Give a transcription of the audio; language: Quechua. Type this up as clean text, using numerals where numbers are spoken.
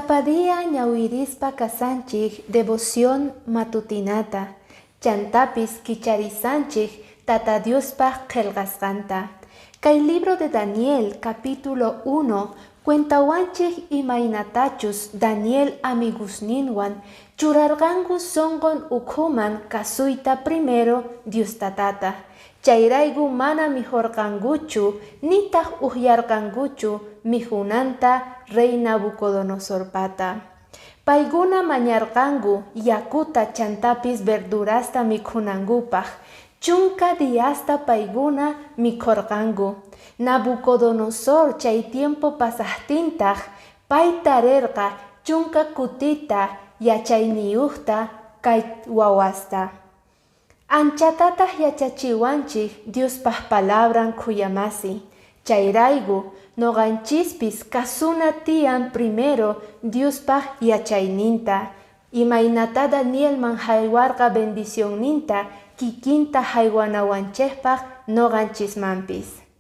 Sapa día ñawirispa kasanchik devoción matutinata, chantapis kicharisanchik Tata Diospaj qhelqasqanta. Kay libro de Daniel, capítulo 1, cuentawanchik imaynatachus Daniel amigusninwan churarqanku sonqon ukhuman kasuyta primero Dios Tatata. Chayrayku mana mikhorqankuchu nitaj ujyarqankuchu mikhunanta rey Nabucodonosorpata. Paykuna mañarqanku yakuta chantapis verdurasta mikhunankupaj. Chunka diasta paykuna mikhorqanku. Nabucodonosor chay tiempo pasajtintaj pay tarerqa chunka kutita yachayniyujta kay wawasta. Anchatataj yachachiwanchik Diospaj palabran, khuyamasi. Chayrayku noqanchispis kasuna tiyan primero Diospaj yachayninta. Imaynata Danielman haywarqa bendicionninta kikinta haywanawanchikpaq noqanchismanpis.